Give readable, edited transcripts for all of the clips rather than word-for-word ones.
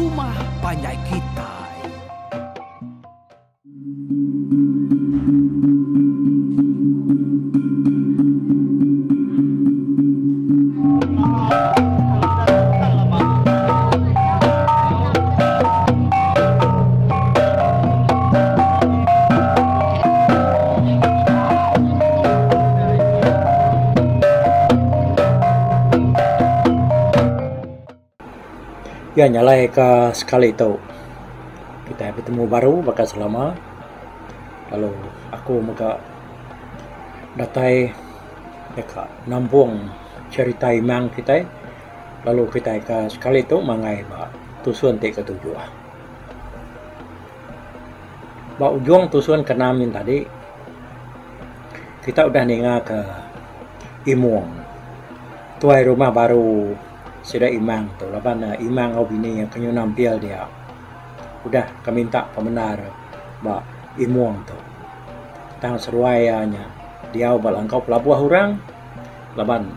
rumah panjai kitai. Iya nyalai ka sekali tu kitai betemu baru baka selama lalu aku mega datai deka nampung cherita imang kitai lalu kitai ka sekali tu mangai ba tusun ti ketujuh. Ba ujung tusun ke enam nyin tadi kita udah ninga ka imung tuai rumah baru sida imang tu laban ne imang enggau bini iya ke nyuah nampil dia udah ke minta pemendar ba imung tu. Tang seduai iya nya diau ba langkau pelabuh orang laban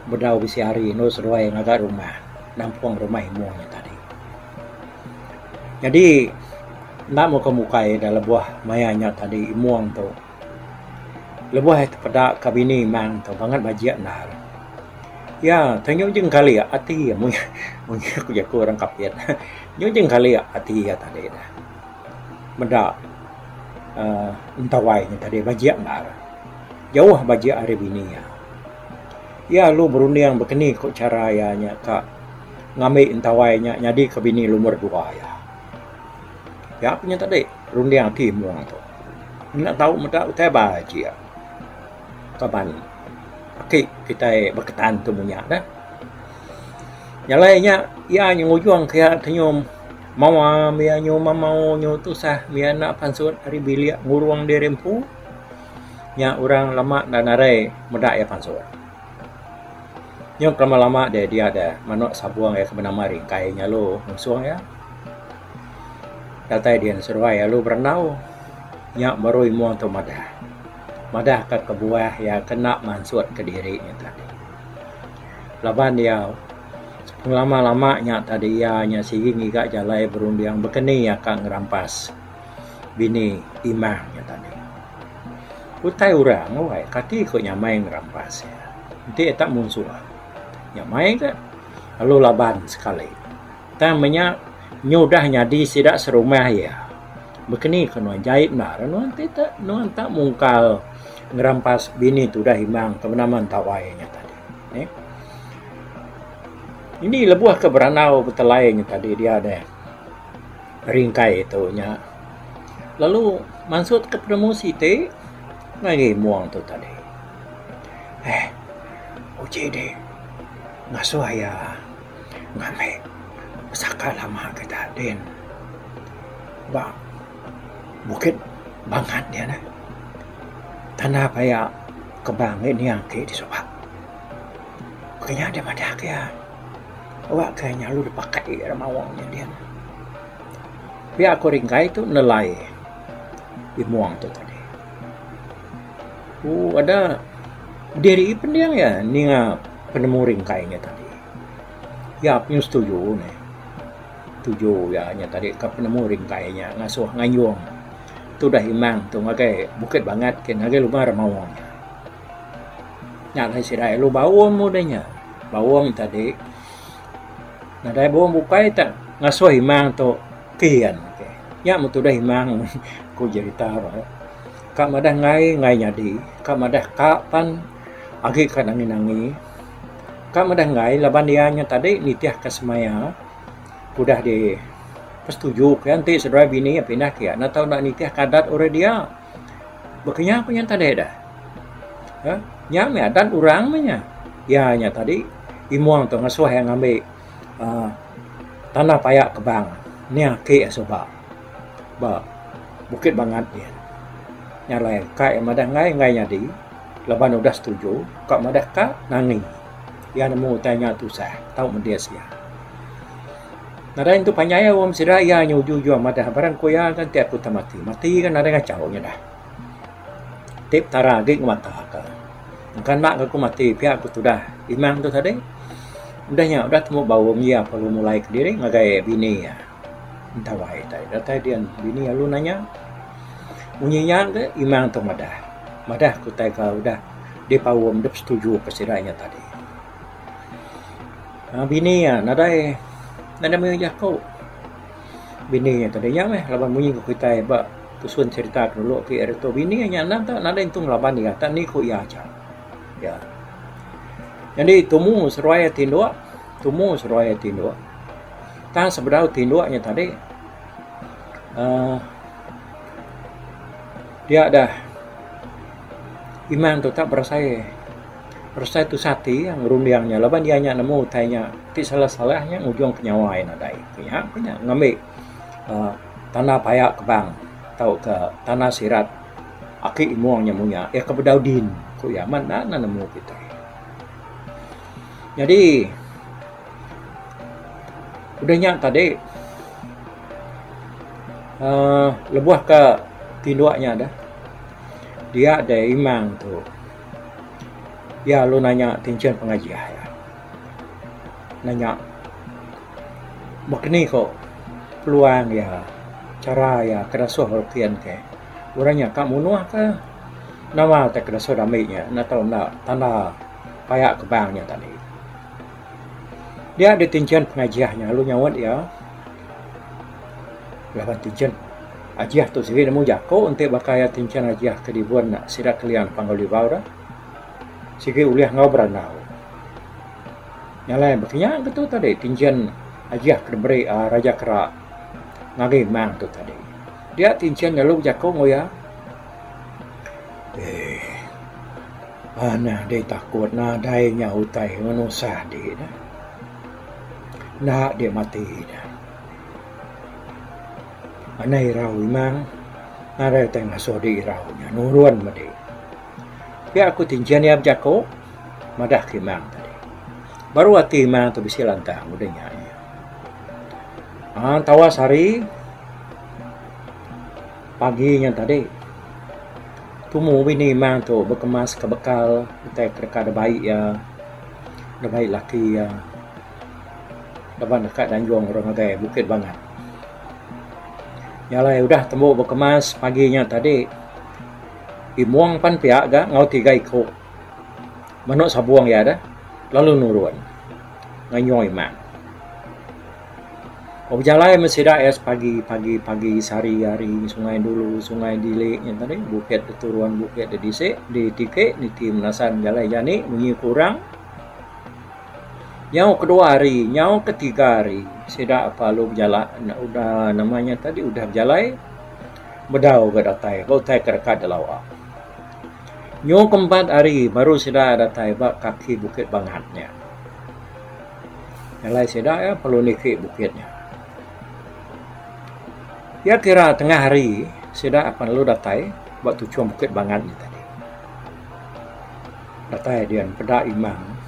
bedau bisi hari endur seduai ngaga rumah nampung rumah imung nya tadi. Nyadi enda muka mukai da lebuh maya nya tadi imung tu lebuh iya tepeda ka bini imang tu bangat bajik endar. Iya tenyu jengkali ati iya mung munyi ku jaku orang Kapit nyu jengkali ati iya tadi dah meda uhh entawai nya tadi bajik endar jauh bajik ari bini iya. Iya lalu berunding bekeni ku chara iya nya ka ngambi entawai nya nyadi ka bini lumur dua iya. Pia ku nya tadi runding ati mung tu enda tau meda utai bajik. Kaban aki kitai beketan tu munya dah. Jalai nya iya ngujung ke iya tenyum mawa iya nyu mamau nyu tusah iya enda pansut ari bilik ngurung diri empu nya orang lama enda narai meda iya pansut. Nyu ke lama lama deh dia deh manok sabung iya ke benama Ringkai nya lalu ngusung iya. Datai din seduai lalu berandau nya baru imung tu madah. Madah ka kebuah iya kena mansut ka diri nya tadi. Laban iya pengelama lama nya tadi iya nya sigi ngiga jalai berunding baka ni iya ka ngerampas bini imang nya tadi. Utai orang wai kati ku nyamai ngerampas iya. Enti iya tak munsuh nyamai ka lalu laban sekali. Tang menya nyudah nyadi sida serumah iya. Baka ni ke nuan jai endar nuan ti te nuan tak mungkal ngerampas bini tudah imang ke benama Entawai nya tadi. Neh. Ini lebuh ke berandau betelai nya tadi dia deh ringkai tu nya lalu mansut ke penemu siti ngagai imung tu tadi. Eh uji deh ngasuh iya ngambi pesaka lama kita din. Ba bukit bangat dia neh tanda paya kebang ngi nia agi di suba. Ke nya deh madah ke iya wak ke nyalu dipakai ira maong nya din. Pia ku ringkai tu nelai imong tu tadi. Ooh ada diri pending iya ninga penemu ringkai nya tadi. Iya pun setuju neh. Tuju iya nya tadi ka penemu ringkai nya ngasuh ngayung tudah imang tu ngagai Bukit Bangat ke ngagai Lubang Remaung nya. Nya alai sida lalu baum udah nya. Baum tadi nadai baum bukai te ngasuh imang tu kian. Nya meh tudah imang ku jerita ka madah enggai enggai nyadi ka madah ka pan agi ka nangi nangi. Ka madah enggai laban iya nya tadi nitih ka semaya udah di setuju ka enti seduai bini iya pindah ke iya enda tau enda nitih ka adat orang dia. Baka nya ku nya tadi dah. uhh Nya meh adat orang meh nya. Iya nya tadi imung tu ngasuh iya ngambi uhh tanah paya kebang nih aki iya suba ba Bukit Bangat din. Nya alai ka iya madah enggai enggai nyadi. Laban udah setuju ka madah ka nangi. Iya nemu utai nya tusah tau medis iya. Nadai entu panjai wang sida iya nya uju uju madah barang ku iya kan ti aku tau mati. Mati kan nadai ngachau nya dah. Ti petara agi ngemata ka. Engka enda ka aku mati pia ku tudah imang tu tadi. Udah nya udah temu baum iya perlu mulai kediri ngagai bini iya. Entawai tai. Datai dian bini lalu nanya. Munyi nya ke imang tu madah. Madah ke utai ke udah dipaum dep setuju ke sida nya tadi. Aaa bini iya nadai nadai mayuh jaku. Bini iya tadi nya meh laban munyi ku kitai ba tusun cerita ke dulu ti ari tu bini iya nya endang tak nadai entu ngelaban iya tak ni ku iya aja. Iya. Nyadi tumu seruai iya tinduk tumu seruai iya tinduk tang sebedau tinduk nya tadi aaa dia dah imang tu tak berasai. Berasai tusah ati iya ngerunding nya laban iya nya nemu utai nya ti salah-salah nya ngujung ke nyawa iya nadai. Nya ku nya ngambi uhh tanda paya kebang tauka tanda sirat aki imong nya munya iya ke bedau din ku iya amat enda ne nemu kitai. Nyadi udah nya tadi uhh lebuh ka tinduk nya deh dia deh imang tu. Iya lalu nanya tinchin pengajih iya. Nanya baka ni ko peluang iya chara iya ke dasuh rutin ke. Orang nya ka munuh ka nama te ke dasuh ambi nya enda tau enda tanda paya kebang nya tadi. Dia deh tinchin pengajih nya lalu nyaut iya laban tinchin. Ajih tu sigi nemu jaku enti baka iya tinchin ajih ke dibun ne sida Kelian Panggau Libau dah. Sigi ulih enggau berandau. Nya alai baka nya ke tu tadi tinchin ajih ke diberi aaa Raja Kera ngagai mang tu tadi. Dia tinchin lalu bejaku enggau iya eee anang deh takut nadai nya utai ngenusah dih dah. Enda dih mati dah. Anai irau imang ngagai utai ngasuh diri irau nya nurun madi. Pia ku tinchin iya bejaku madah ke imang tadi. Baru ati imang tu bisi lantang udah nya iya. Aaa tawas hari pagi nya tadi tumu bini imang tu bekemas ke bekal utai ke deka dibai iya dibai laki iya. Laban deka dianjung orang ngagai Bukit Bangat. Nya alai udah tembu bekemas pagi nya tadi Imong pan pia ga enggau tiga iku menu sabung iya deh lalu nurun nganjung imang. Bejalai meh sida iya sepagi pagi pagi sehari hari sungai dulu sungai dili nya tadi bukit diturun bukit didisi ditiki niti menasan jalai jani munyi ku orang. Nyau kedua hari, nyau ketiga hari sida lalu bejala udah nama nya tadi udah bejalai bedau ga datai ba utai ke deka dilawa. Nyau ke empat hari baru sida datai ba kaki Bukit Bangat nya. Alai sida iya perlu niki bukit nya. Iya kira tengah hari sida apan lalu datai ba tuchung Bukit Bangat nya tadi. Datai dian peda imang.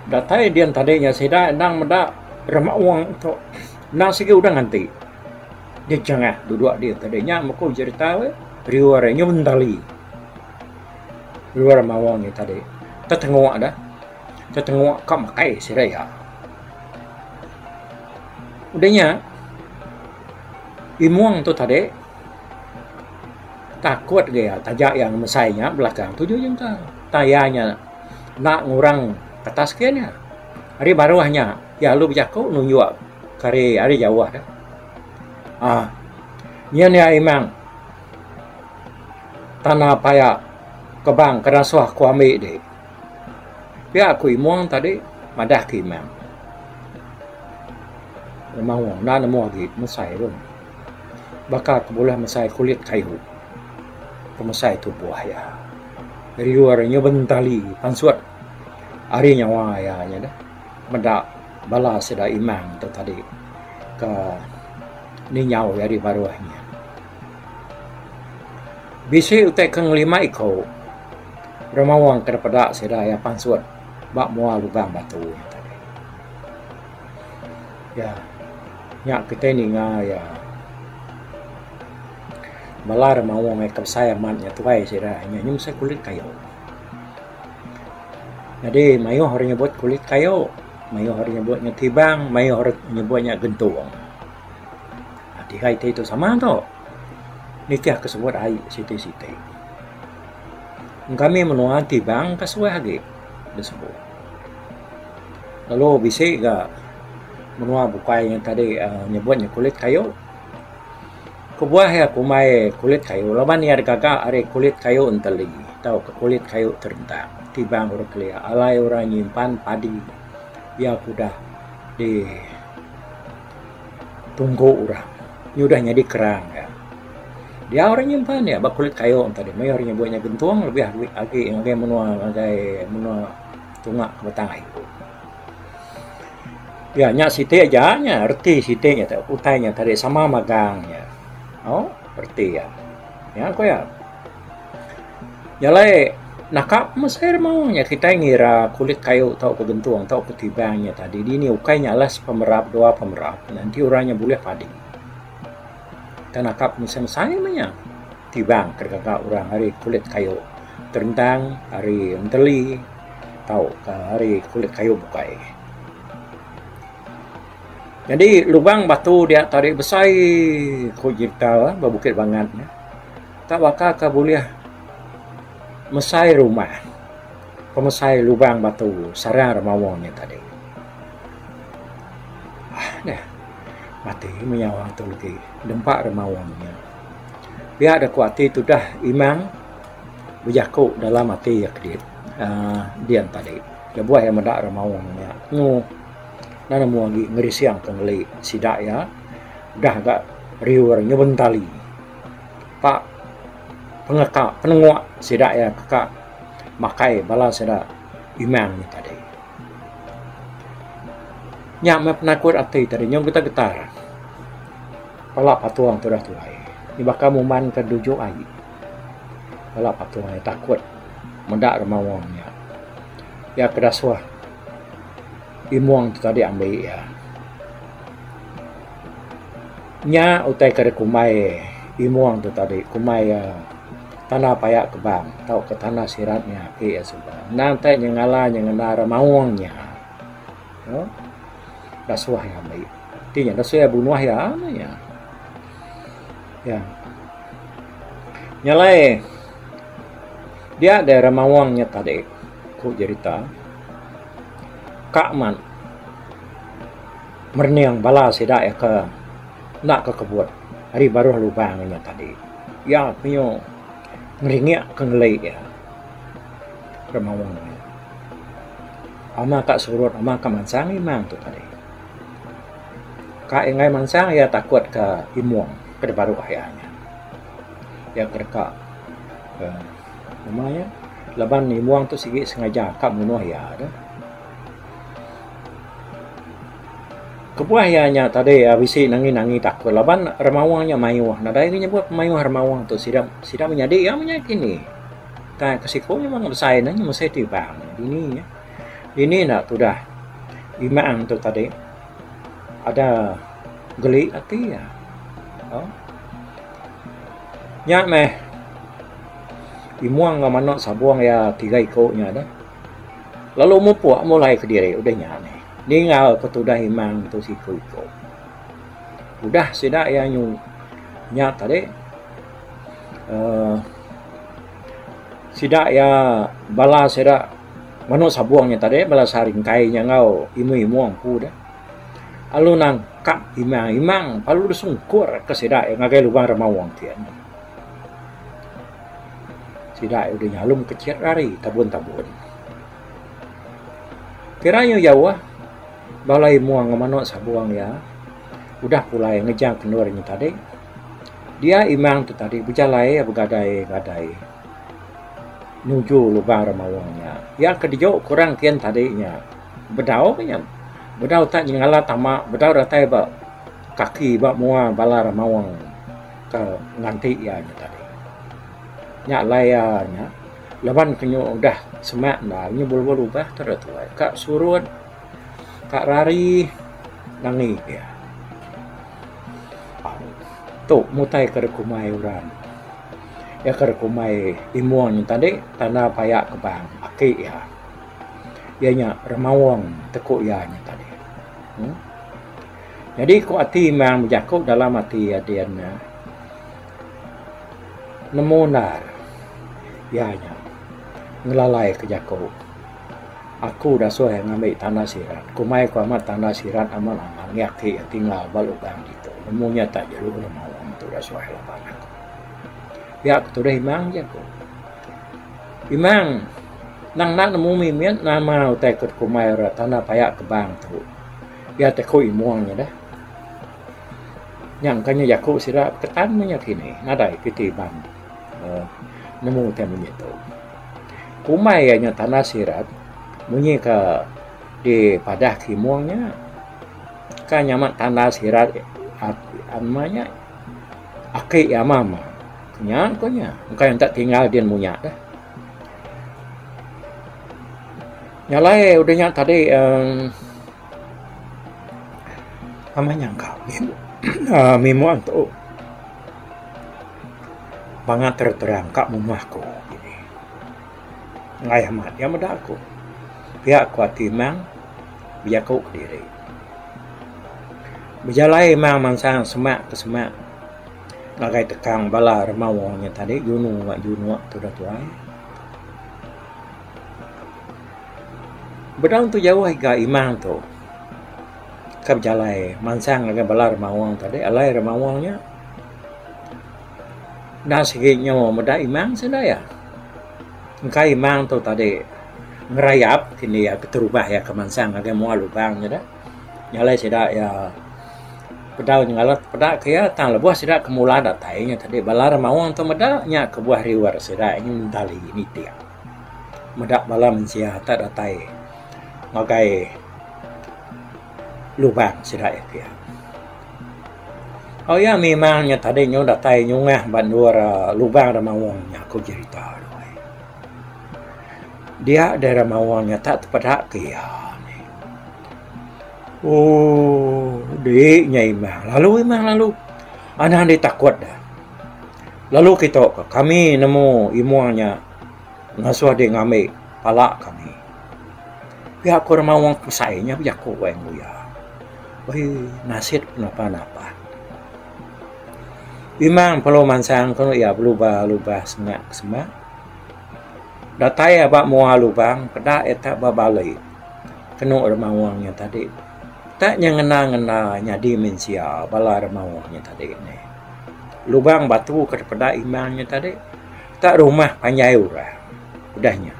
Datai dian tadi nya sida endang meda remaung tu endang sigi udah nganti. Dia jangah duduk dian tadi nya meh ku jerita weh riu ari nyun tali. Riu remaung nya tadi tetenguk deh tetenguk ka makai sida iya. Udah nya imung tu tadi. Takut ga iya taja iya ngemesai nya belakang tuju jengka. Tang iya nya enda ngurang atas ke nya. Ari baruh nya iya lalu bejaku nunjuk ke ari ari jauh tu. Aaa nyin iya imang tanda paya kebang ke dasuh ku ambi ti. Pia ku Imong tadi madah ke imang. Remaung enda nemu agi mesai tu. Baka ke bulih mesai kulit kayu pemesai tubuh iya. Riur nyuben tali pansut ari nyawa iya nya deh meda bala sida imang tu tadi ke ninyau iya ari baruh nya. Bisi utai ke ngelima iko remaung ke dipeda sida iya pansut ba mua lubang batu nya tadi. Iya. Nya kitai ninga iya. Bala da maong ke besai amat nya tuai sida nya nyau mesai kulit kayu. Nyadi mayuh orang nyebut kulit kayu. Mayuh orang nyebut nya tibang, mayuh orang nyebut nya gentung. Tiga iti tu sama tu. Nitih ke sebut ai siti-siti. Kami menua tibang ka suah agi disebut. Lalu bisi ga menua bukai nya tadi uhh nyebut nya kulit kayu. Kebuah iya kumbai kulit kayu laban iya digaga ari kulit kayu enteli tauka kulit kayu terentang tibang orang kelia alai orang nyimpan padi iya ke udah di tunggu orang nyudah nyadi kerang iya. Dia orang nyimpan iya ba kulit kayu tadi meh orang nyebut nya gentung lebih agi ngagai menua ngagai menua tunga ke batang ai. Ya nya siti aja nya reti siti nya utai nya tadi sama magang nya. Au reti iya. Nya ku iya. Nya alai naka mesai remaung nya kitai ngira kulit kayu tauka gentung tauka tibang nya tadi dini ukai nya alas pemerap dua pemerap enti orang nya bulih padi. Tang naka mesai mesai meh nya tibang ke gaga orang ari kulit kayu terentang ari enteli tauka ari kulit kayu bukai. Nyadi lubang batu dia tadi besai ku jerita ba Bukit Bangat nya. Tak baka ka bulih mesai rumah pemesai lubang batu sarang remaung nya tadi. Ah deh mati meh nyawa tu legi dempa remaung nya. Pia da ku ati tudah imang bejaku dalam ati iya kedit uhh dian tadi lebuh iya meda remaung nya ngu enda nemu agi ngerising ke ngeli sida iya udah ga riur nyuben tali pak pengeka penenguk sida iya keka makai bala sida imang nya tadi. Nya meh penakut ati tadi nyau getar getar pala patung tudah tuai baka muman ke duju ai. Bala patung iya takut meda remaung nya. Iya ke dasuh imung ti tadi ambi iya. Nya utai ke dikumbai imung tu tadi kumbai iya tanda paya kebang tauka tanda sirat nya agi iya suba. Endang tai nyengala nyengenda remaung nya. Dasuh iya ambi. Ti nya dasuh iya bunuh iya meh nya. Iya. Nya alai dia deh remaung nya tadi ku jerita ka amat merening bala sida iya ke enda ke kebut ari baruh lubang nya tadi. Iya penyu ngeringek ke ngeli iya remaung nya. Ama ka surut ama ka mansang imang tu tadi. Ka enggai mansang iya takut ka imung ke dibaruh iya nya. Iya ke deka uhh nama iya laban imung tu sigi sengaja ka munuh iya deh. Kebuah iya nya tadi bisi nangi nangi takut laban remaung nya mayuh nadai agi nyebut mayuh remaung tu sida sida menyadi iya meh nya kini. Tang ke siku memang besai ne mesei tibang dini nya. Dini enda tudah imang tu tadi ada geli ati iya. Au. Nya meh imung enggau manok sabung iya tiga iku nya deh. Lalu mupuk mulai kediri udah nya neh. Ninggal ke tudah imang tu siku iku. Udah sida iya nyu nya tadi uhh sida iya bala sida manok sabung nya tadi bala saringkai nya enggau imung-imung empu deh lalu nangkap imang-imang lalu disungkur ke sida iya ngagai lubang remaung ti. Sida iya udah nyalum kecit rari tabun-tabun. Kira nyu jauh bala imung enggau manok sabung iya udah pulai ngejang ke endur nya tadi. Dia imang tu tadi bejalai begadai-gadai nuju lubang remaung nya. Iya ke diju ke orang kin tadi nya bedau meh nya. Bedau tak nyengala tama bedau datai ba kaki ba mua bala remaung ke nganti iya nya tadi. Nya alai iya nya laban ke nyu udah semak enda nyu belubah-lubah tu tuai ka surut ka rari nangi iya. Tu mutai ke kumbai orang. Iya ke kumbai imung nya tadi tanda paya kebang aki iya. Iya nya remaung teku iya nya tadi. Uhh. Nyadi ku ati mang bejaku dalam ati iya din ne nemu endar iya nya ngelalai ke jaku aku dasuh iya ngambi tanda sirat. Kumbai ku amat tanda sirat amat amat ngi aki iya tinggal ba lubang ditu. Nemu nya tak jelu remaung tu dasuh laban aku. Pia ku tudih imang jaku. Imang nang enda nemu mimit nama utai ke dikumbai ira tanda paya kebang tu. Iya teku imung nya deh. Nya engka nya jaku sida ketan meh nya kini nadai kiti iban uhh nemu utai munyi tu. Kumbai iya nya tanda sirat munyi ka dipadah ke imung nya. Ka nya amat tanda sirat nama nya aki iya mama. Nya ku nya. Engka enta tinggal din munya deh. Nya alai udah nya tadi uhh amai nyangka uhh mimuk antu bangat terang ka mumah ku. Enggai amat iya meda ku. Pia ku ati mang bejaku kediri. Bejalai mang mansang semak ke semak. Ngagai tekang bala remaung nya tadi junu ba junuk tudah tuai. Bedau tu jauh iga imang tu ka bejalai mansang ngagai bala remaung tadi alai remaung nya enda sigi nyu meda imang sida iya. Engka imang tu tadi ngerayap kini iya keterubah iya ke mansang ngagai mua lubang nya dah. Nya alai sida iya pedau nyengala peda ke iya tang lebuh sida ke mula datai nya tadi bala remaung tu meda nya kebuah riwar sida nyu mentali nitik meda bala mensia tak datai ngagai lubang sida iya pia. Oh iya memang nya tadi nyu datai nyungah ba endur lubang remaung nya ku jerita. Dia deh remaung nya tak tepeda ke iya. Ooh di nya imang lalu imang lalu anang dih takut deh. Lalu kitu ka kami nemu imung nya ngasuh dih ngambi pala kami. Pia ku remaung besai nya bejaku wang iya. Wei nasit napa napa. Imang perlu mansang ku iya belubah lubah semak semak. Datai aba mua lubang peda iya tak bebali. Kenu remaung nya tadi. Tak nya ngena ngena nyadi mensia bala remaung nya tadi neh. Lubang batu ke dipeda imang nya tadi tak rumah panjai orang udah nya.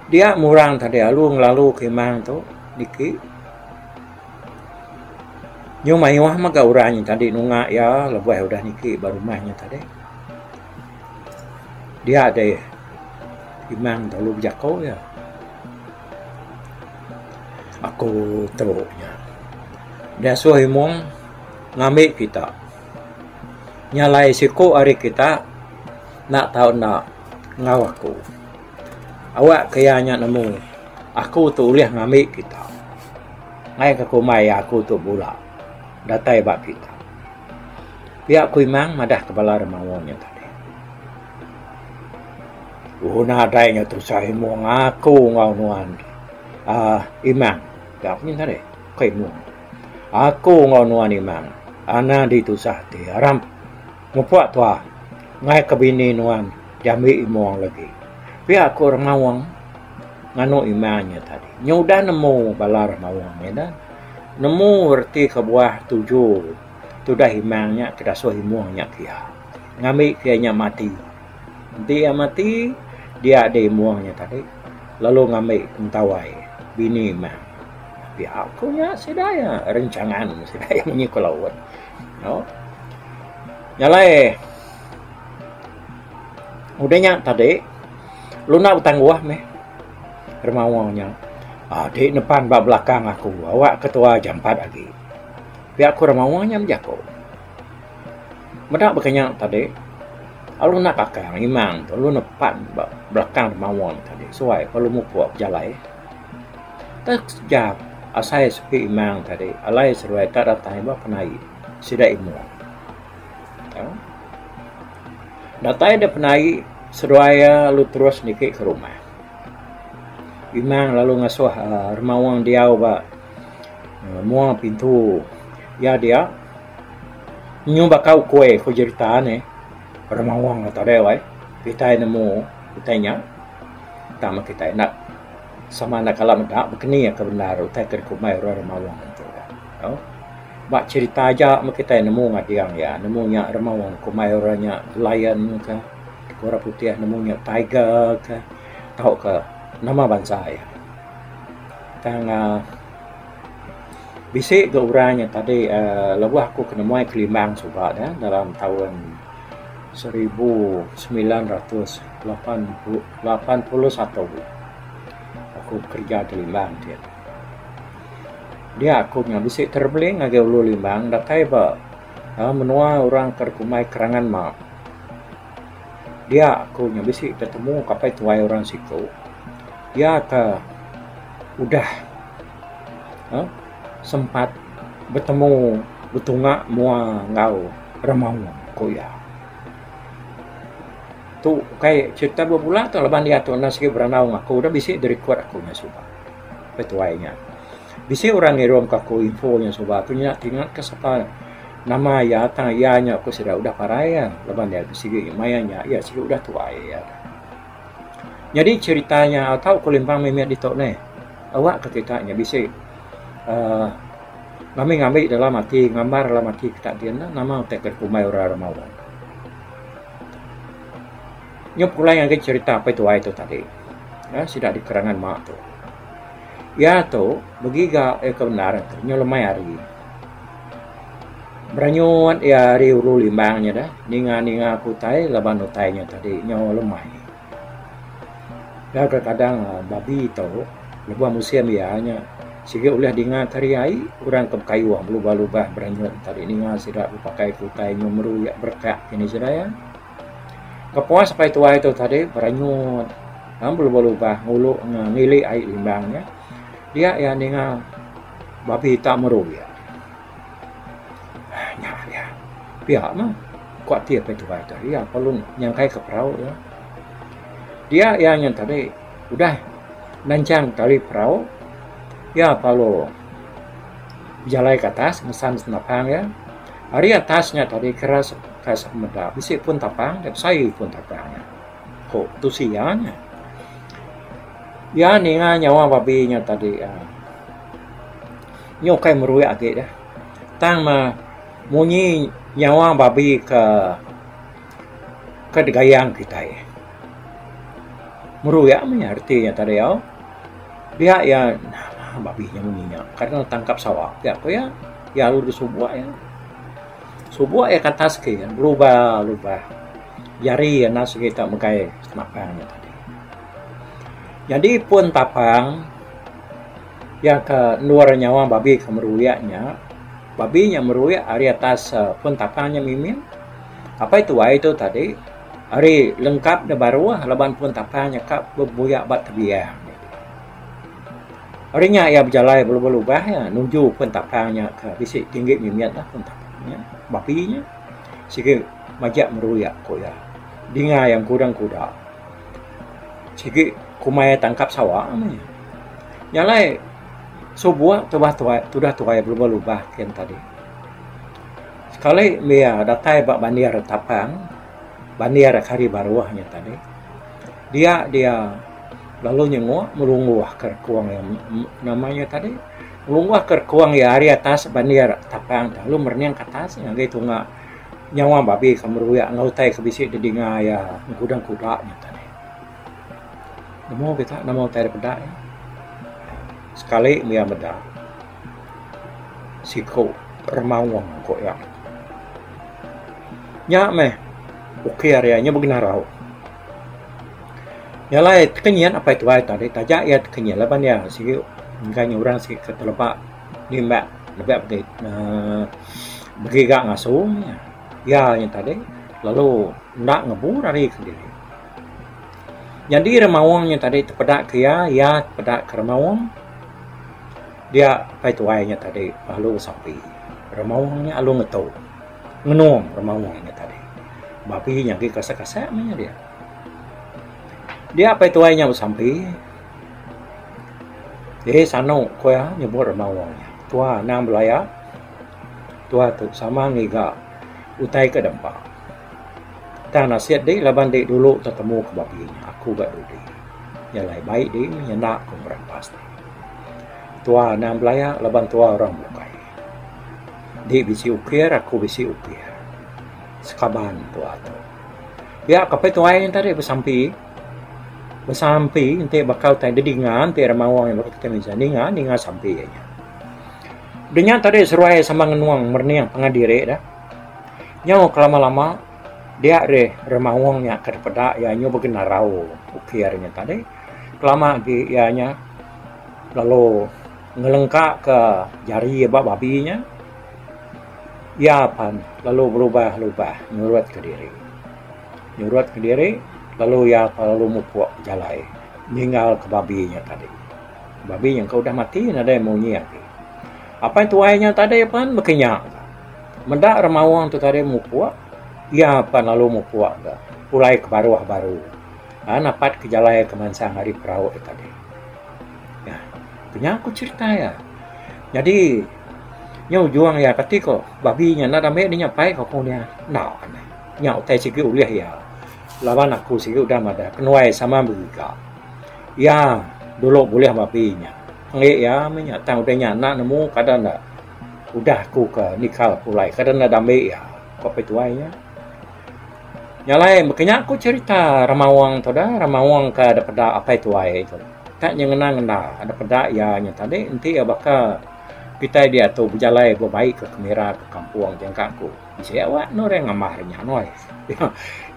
Dia murang tadi alu ngelalu ke imang tu niki. Nyu mayuh mega orang nya tadi nunga iya lebuh udah niki ba rumah nya tadi. Dia deh imang lalu bejako iya. Aku tu nya. Diasuh imong ngambi kita. Nya alai siku ari kita enda tau enda enggau aku. Awak ke iya nya nemu aku tu ulih ngambi kita. Ngai ke kumbai aku tu bula datai ba kita. Pia ku Imang madah ke bala remaung nya tadi. Ooh nadai nya tusah imung aku enggau nuan aaa Imang pia ku nya tadi ku Imung. Aku enggau nuan Imang anang ditusah ti aram mupuk tuah ngai ke bini nuan diambi imung lagi. Pia ku remaung nganu Imang nya tadi. Nya udah nemu bala remaung nya dah. Nemu reti kebuah tuju tudah imang nya ke dasuh imung nya ke iya. Ngambi ke iya nya mati. Enti iya mati dia deh imung nya tadi lalu ngambi entawai bini imang. Pia ku nya sida iya rencangan sida iya munyi ku laut. Nya alai udah nya tadi lalu enda betangguh meh. Remaung nya adi nepan ba belakang aku awak ketua jampat agi. Pia ku remaung nya bejaku. Meda baka nya tadi lalu enda kakang imang tu lalu nepan ba belakang remaung tadi suai lalu mupuk bejalai. Tek sejap asai sepi imang tadi alai seduai tak datai ba penai sida imung. Datai da penai seduai iya lalu terus niki ke rumah. Imang lalu ngasuh uhh remaung diau ba mua pintu iya dia. Nyu baka ukui ku jerita nih remaung tadi weh kitai nemu utai nya tang meh kitai enda sama enda kala meda bekeni ke bendar utai ke dikumbai orang remaung tu. Ba cherita aja meh kitai nemu ngading iya nemu nya remaung kumbai orang nya lion ka orang putih nemu nya tiger ka. Tauka nama bansa iya. Tang uhh bisi ga orang nya tadi uhh lebuh aku ke nemuai Kelimbang suba ne dalam taun 1981 aku bekereja di Limbang ti. Dia aku nya bisi travelling ngagai ulu Limbang datai ba uhh menua orang ke dikumbai Kerangan Mak. Dia aku nya bisi tetemu ka apai tuai orang siku iya ka udah uhh sempat betemu betunga mua enggau remaung ku iya. Tu ukai cerita bebula tu laban iya tu enda sigi berandau ngan aku dah bisi direkod aku nya suba apai tuai nya. Bisi orang ngirum ka aku info nya suba aku nya tingat ka sapa. Nama iya tang iya nya ku sida udah parai iya laban iya sigi maya nya iya sigi udah tuai iya. Nyadi cherita nya tau ku limpang mimit ditu neh awak ke kita nya bisi uhh ngambi ngambi dalam ati ngambar dalam ati kita din nama utai ke dikumbai orang remaung. Nyau pulai ngagai cherita apai tuai tu tadi uhh sida di kerangan ma tu. Iya tu begiga iya ke bendar tu nyau lemai hari. Beranyut iya ari ulu limbang nya dah ninga ninga ku utai laban utai nya tadi nyau lemai. Kadang kadang babi tu lebuh musim iya nya sigi ulih dinga ke ari ai orang ke bekayuh belubah lubah beranyut tadi ninga sida bepakai ku utai nyau meru iya berekak kini sida iya. Kepuas apai tuai tu tadi beranyut belubah lubah ngulu ngili ai limbang nya dia iya ninga babi tak meru iya. Nya iya pia mah ku ati apai tuai tu iya perlu nyangkai ke perau iya. Dia iya nya tadi udah nanchang tali perau iya perlu bejalai ke atas ngesan senapang iya. Ari atas nya tadi kira kas meda bisi pun tapang besai pun tapang nya ku tusi iya nya. Iya ninga nyawa babi nya tadi uhh nyu ukai meruik agi deh tang meh munyi nyawa babi ke ke digayang kitai. Meruik meh nya reti nya tadi au dia iya nama babi nya munyi nya kadang tangkap sawa pia ku iya. Iya lalu disubuk iya. Subuk iya ke atas ke belubah lubah jari iya enda sigi tau megai senapang nya tadi. Nyadi pun tapang iya ke endur nyawa babi ke meruik nya, babi nya meruik ari atas pun tapang nya mimit. Apai tuai tu tadi ari lengkap da baruh laban pun tapang nya ka bebuya ba tebiang. Ari nya iya bejalai belubah-lubah iya nuju pun tapang nya ke bisi tinggi mimit lah pun tapang nya babi nya sigi majak meruyak ku iya dinga iya kudang kuda sigi kumbai iya tangkap sawa meh. Nya alai subuh tubah tuai tudah tuai belubah-lubah kian tadi. Sekali iya datai ba bandir tapang bandir hari baruh nya tadi dia dia lalu nyenguk melungguh ke rekung iya nama iya tadi melungguh ke rekung iya ari atas bandir tapang te lalu merening ke atas ngagai tunga nyawa babi ke meruik enggau utai ke bisi didinga iya ngudang kuda nya tadi. Nemu kita nama utai da peda iya sekali iya meda siku remaung ku iya. Nya meh ukir iya nya begenarau. Nya alai tekenyit apai tuai tadi taja iya tekenyit laban iya sigi enggai nya orang sigi ke teleba nimbak lebih agi uhh begiga ngasu iya nya tadi lalu enda ngebu rari kediri. Nyadi remaung nya tadi tepeda ke iya, iya tepeda ke remaung dia apai tuai nya tadi lalu besampi. Remaung nya lalu ngetu ngenung remaung nya tadi. Babi nya agi kasak-kasak meh nya dia. Dia apai tuai nya besampi. Eh sanu ku iya nyebut remaung nya. Tua anang belaya. Tua tu sama ngiga utai ke dempa. Tang nasit di laban di dulu tetemu ke babi nya aku ga dudi. Nya alai bai di meh nyenda ku ngerampas di. Tua anang belaya laban tua orang bukai. Di bisi ukir aku bisi ukir. Sekaban tua tu. Pia ka pai tuai nya tadi besampi. Besampi enti baka utai dedinga enti remaung baka kitai mensia ninga ninga sampi iya nya. Udah nya tadi seruai sama ngenung merening pangan diri dah. Nyau kelama lama dia deh remaung nya ke dipeda iya nyu begenarau ukir nya tadi. Kelama agi iya nya lalu ngelengka ke jari ba babi nya. Iya pan lalu belubah-lubah nyurut kediri. Nyurut kediri lalu iya pan lalu mupuk bejalai ninggal ke babi nya tadi. Babi nya ke udah mati nadai munyi agi. Apai tuai nya tadi pan baka nya ga. Meda remaung tu tadi mupuk iya pan lalu mupuk ga pulai ke baruh baru aaa napat ke jalai ke mansang ari perau nya tadi. Nya ku cherita iya. Nyadi nya ujung iya kati ko babi nya enda ambi ne nyapai ko ku nya. Enda neh. Nya utai sigi ulih iya. Laban aku sigi udah madah kenuai sama begiga. Iya dulu bulih babi nya. Enggi iya meh nya tang udah nya enda nemu kada enda udah aku ke nikal pulai kada enda dambi iya ko apai tuai nya. Nya alai meka nya ku cherita Remaung tu dah Remaung ke daripada apai tuai tu. Tak nya ngena ngena da peda iya nya tadi enti iya baka kitai diatu bejalai bebai ka kamera ka kampung jangka aku bisi awak anu orang ngambar nya noi.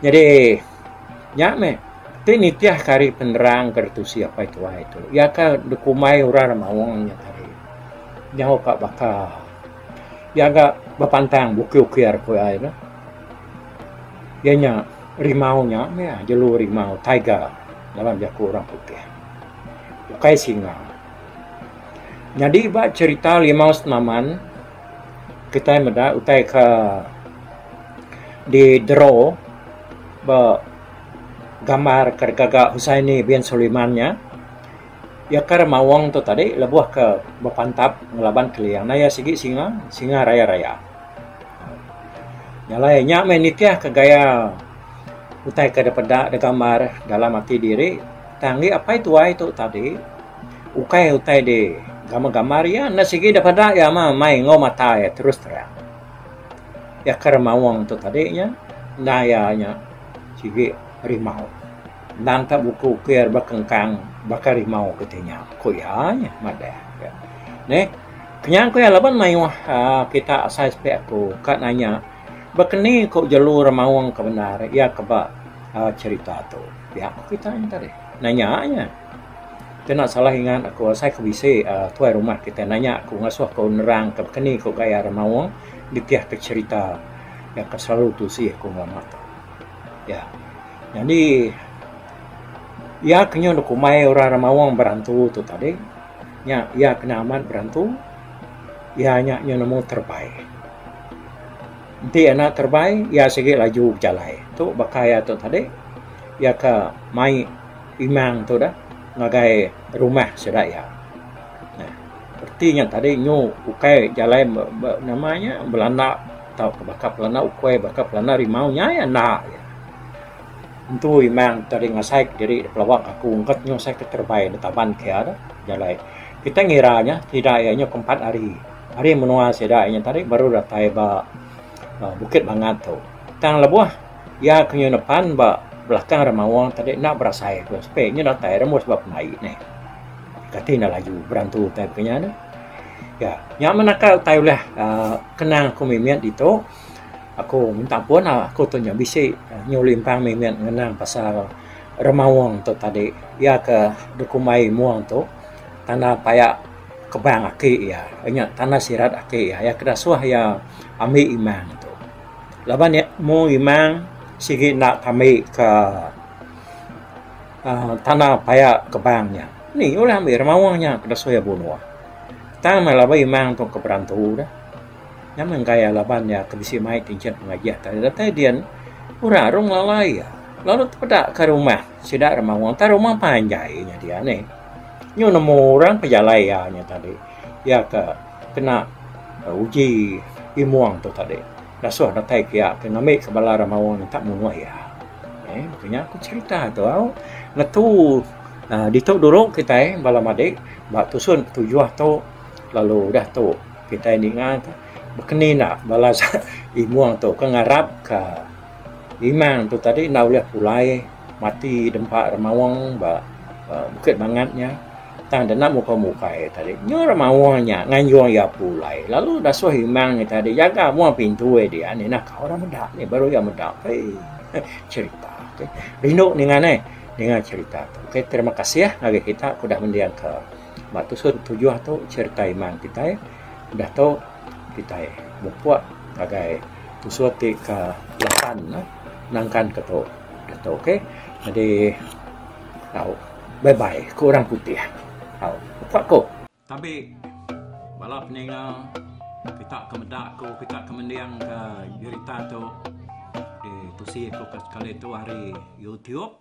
Nyadi nya meh ti nitih ka ari penerang ka ditusi apai tuai tu iya ka dikumbai orang remaung nya tadi nyau ka baka iya ga bepantang bukir ukir ku iya ira. Iya nya rimau nya meh jelu rimau tiger dalam jaku orang putih. Ukai singa. Nyadi ba cherita limau senaman kitai meda utai ke di draw ba gambar ke digaga Husaini bin Sulaiman nya iya ke remaung tu tadi lebuh ke bepantap ngelaban keling. Nah iya sigi singa, singa raya-raya. Nya alai nya meh nitih ka gaya utai ke dipeda da gambar dalam ati diri tang agi apai tuai tu tadi ukai utai di gambar-gambar iya enda sigi da peda iya mah mai enggau mata iya terus terang. Iya ke remaung tu tadi nya enda iya nya sigi rimau. Endang ka buku ukir bekengkang baka rimau ke ti nya, ku iya nya madah. Neh, kenyang ku iya laban mayuh aaa kita asai sepi aku ka nanya baka ni ku jelu remaung ke bendar iya ke ba aaa cherita tu. Pia ku kita nya tadi. Nanya nya. Kena salah ingat aku asai ku bisi aaa tuai rumah kita nanya aku ngasuh ku nerang ka baka ni ku gaya remaung nitih ke cherita iya ke selalu tusi aku ngelama tu. Ya. Nyadi iya ke nyau kumbai orang remaung berantu tu tadi nya iya kena amat berantu iya nya nyau nemu terebai. Enti enda terebai iya sigi laju bejalai. Tu baka iya tu tadi iya ke mai imang tu dah ngagai rumah sida iya. Reti nya tadi nyu ukai jalai nama nya belanda tauka baka pelanda ukui baka pelanda rimau nya iya enda. Entu imang tadi ngasai kediri da pelawa aku engka nyu asai ke terebai da taban ke iya dah jalai. Kitai ngira nya sida iya nyu ke empat hari. Ari menua sida iya tadi baru datai ba Bukit Bangat tu. Tang lebuh iya ke nyu nepan ba belakang Remaung tadi enda berasai ku sepi nyu datai rembus ba pemai neh. Kati enda laju berantu utai baka nya neh. Ya nya meh naka utai ulih aaa kenang aku mimit ditu. Aku minta ampun aku tu nya bisi nyu limpang mimit ngenang pasal remaung tu tadi iya ke dikumbai mung tu tanda paya kebang aki iya nya tanda sirat aki iya. Iya ke dasuh iya ambi imang tu. Laban iya mung imang sigi enda tambi ke aaa tanda paya kebang nya. Ni ulih ambi remaung nya ke dasuh iya bunuh. Tang meh laban imang tu ke berantu deh. Nya meh enggai iya laban iya ke bisi mai tinchin pengajih tadi datai din orang arung ngelala iya lalu tepeda ka rumah sida remaung tang rumah panjai nya dia nih. Nyu nemu orang pejalai iya nya tadi. Iya ke kena uji Imong tu tadi. Ngasuh datai ke iya ke ngambi ke bala remaung nya tak munuh iya. Eh baka nya ku cherita tu au. Ngetu uhh ditu dulu kitai bala madik ba tusun tujuh tu lalu udah tu kitai ninga baka ni enda bala Imong tu ke ngarap ka Imang tu tadi enda ulih pulai mati dempa remaung ba Bukit Bangat nya. Tang deka mukai-mukai tadi. Nyu remaung nya nganjung iya pulai lalu dasuh imang nya tadi jaga mua pintu iya dia nih naka orang meda nih baru iya meda pei cherita okay. Rindu ninga neh ninga cherita tu. Okay terima kasih ngagai kita ke udah mendingka ba tusun tujuh tu cherita imang kitai. Udah tu kitai mupuk ngagai tusun ti ke lapan ne nangkan ke tu. Udah tu okay. Jadi tau. Bye bye ku orang putih. Au upa ku. Tabi bala peninga kita ke meda aku kita ke mending ke jerita tu di tusi aku ke sekali tu ari YouTube.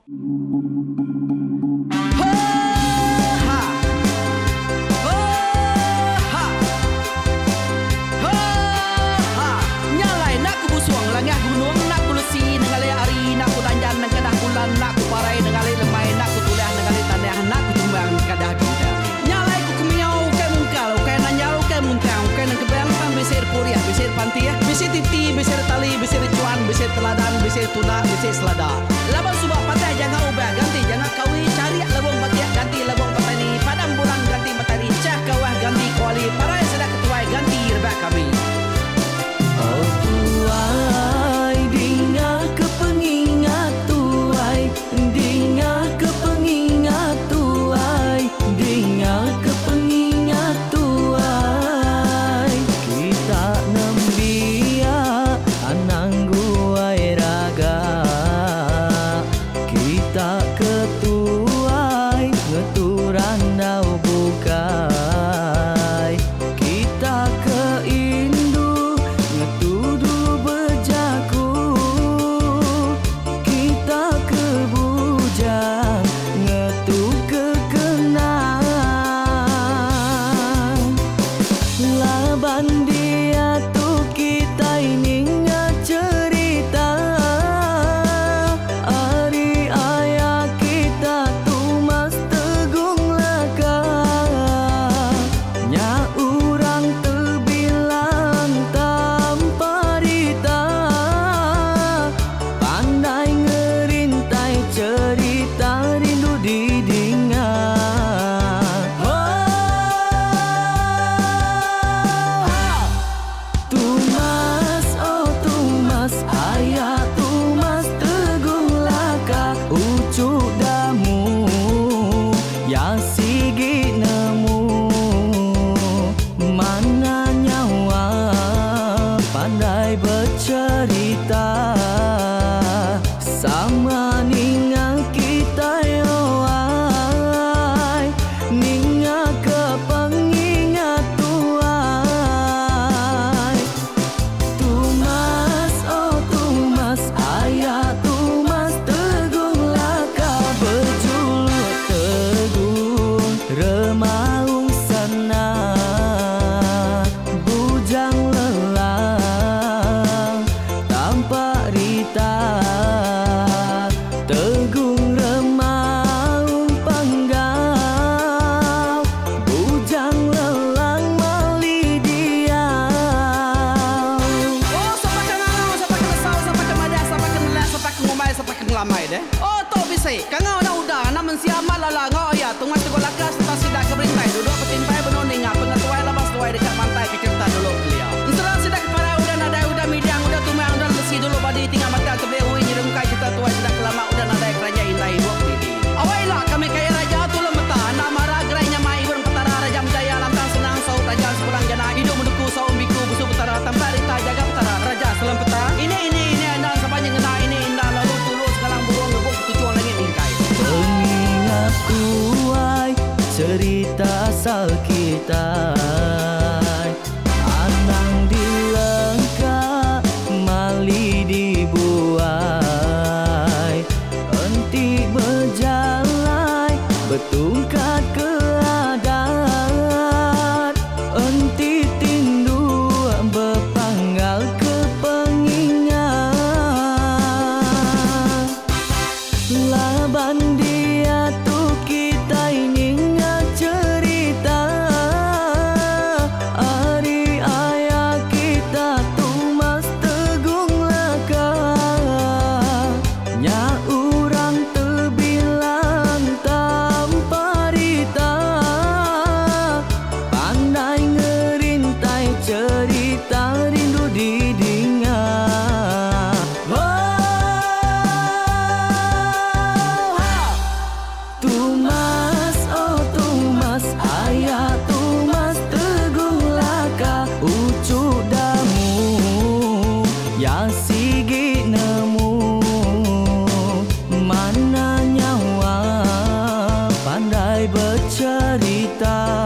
Oh tuai dinga ke pengingat tuai dinga ke pengingat tuai dinga ke pengingat tuai kita nembiak anang guai raga kita ke tuai ngetu randau bukai. Kita ke indu ngetu dulu bejaku Kita ke bujang ngetu ke kenang Laban diatu kitai ninga cherita Ari aya kita Tumas Tegung Laka Nya urang tebilang tanpa rita Pandai ngerintai cherita rindu didinga Hoohaa. Tumas oh tumas aya tumas Tegung Laka uchu damu ya sigi nemu Mana nyawa pandai becherita Sama ninga kitai oh ai Ninga ke pengingat tuai Tumas oh tumas aya tumas Tegung Laka bejuluk Tegung Remaung Sana Bujang Lelang Tampak Rita Tegung Remaung Panggau Bujang Lelang Mali Diau. Oh sapa ke ngangau sapa ke nesau sapa ke madah sapa ke nelak sapa ke ngumbai sapa ke ngelamai deh. Oh tu bisi kangau anak uda anak mensia amat lala enggau aya tungai tegok laka sereta sida ke berintai duduk betimpai benung ninga pengetuai laban seduai deka mantai ke cherita dulu kelia. Ensera sida ke parai udah nadai udah midang udah tumang udah lesi dulu badi tinggal matang tebeli ui nyerungkai cherita tuai sida ke lama udah nadai keranjai indai ibuk didi. Awai ila kami kaya raja tulung meta enda mara gerai nyamai ibun petara raja menjaya lantang senang saut raja sepulang jana idup menduku saum biku busu petara tampak rita jaga petara raja selem peta ini ini ini enda sapa nyengenda ini inda lalu tulu segalang burung ngebuk ketuchung langit mingkai. Pengingat tuai cerita asal kitai Anang dilengka mali dibuai Enti bejalai betungkat ke Tumas oh Tumas aya Tumas Teguh Laka uchu damu ya sigi nemu mana nyawa pandai becerita.